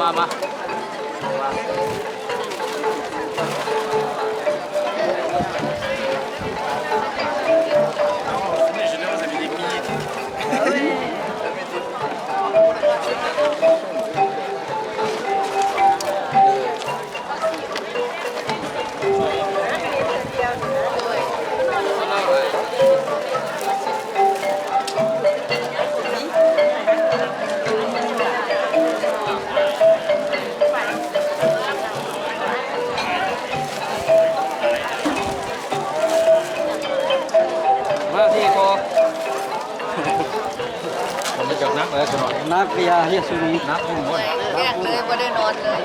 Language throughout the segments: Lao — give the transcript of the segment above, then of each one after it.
ມາ ມາ. ມາທີ່ພໍ່ ມັນຈະໜັກແລ້ວຊະໜ້ອຍ ໜັກເວຍເຮັດຊຸນີ້ ໜັກພຸ້ນບໍ່ ແຮງເລີຍ ບໍ່ໄດ້ນອນເລີຍ.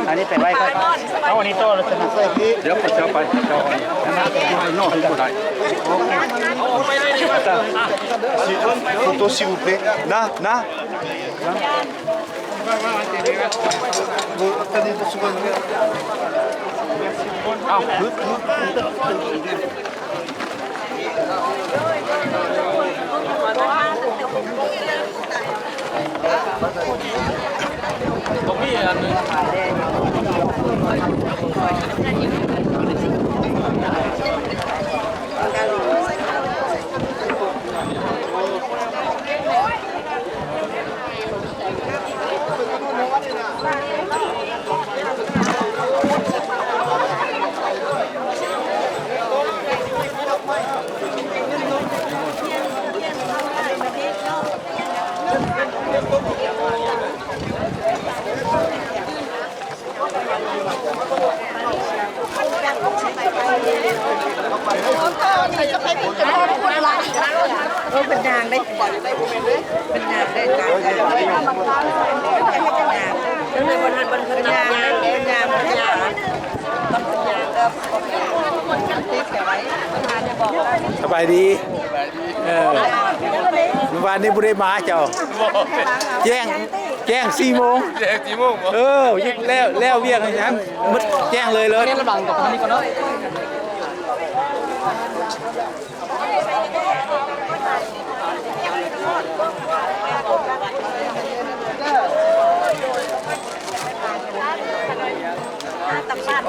ອັນນີ້ໄປໄວ້ກ່ອນ ເອົາອັນນີ້ຕໍ່ແລ້ວຊະນະ ດຽວຂ້ອຍຈະໄປ ເຈົ້າອັນນັ້ນນອກຢູ່ບໍ່ໄດ້ ໂອເຄ Photo s'il vous plaît. ນະ ນະ. ອ້າວ ບໍ່ມີອັນໜຶ່ງ. ເອີ ເພິ່ນຍ່າງໄດ້ ເພິ່ນຍ່າງໄດ້ ເພິ່ນຍ່າງໄດ້ ເພິ່ນຍ່າງໄດ້ ເພິ່ນຍ່າງໄດ້ ເພິ່ນຍ່າງໄດ້. ສະບາຍດີ ເອີ ມື້ວານນີ້ບໍ່ໄດ້ມາເຈົ້າ ແຈ້ງ ແຈ້ງສີ່ໂມງ ແຈ້ງສີ່ໂມງບໍ? ເອີ ແລ້ວ ແລ້ວວຽກຫັ້ນໝົດແຈ້ງເລີຍ ເລີຍ ລະວັງກັບທາງນີ້ກ່ອນເນາະ. ຕຳບ້ານ